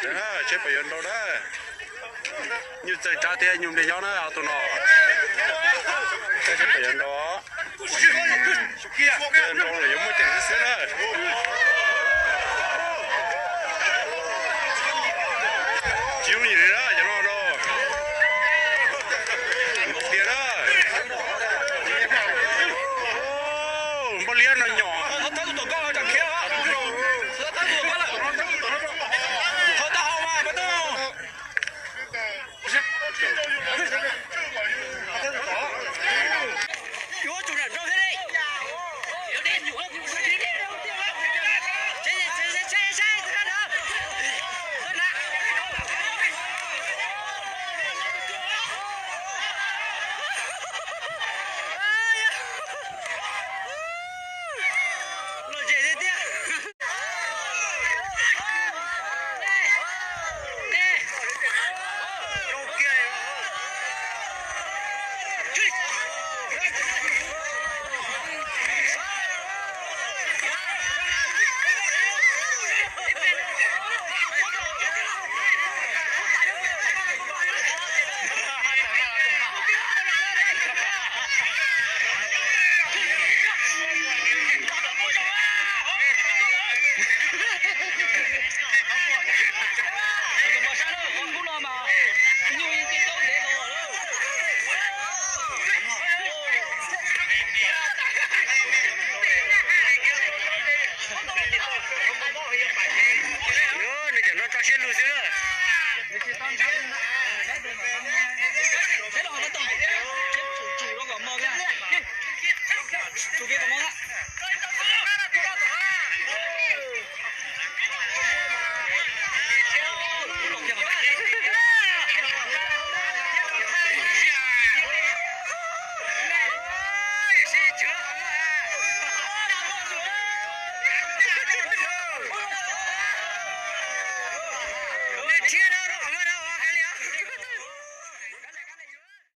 Seb puas yuav nrau na. Nyuj txawj tsab thiab nyuj npliag nyob na tus no. Seb puas yuav nrau. Nrau los yuav muaj ceem xwb na. Tsis yooj yim li na cov no no. Tiag na. Npaj liab no nyom. Nws cov no tso siab lug xwb.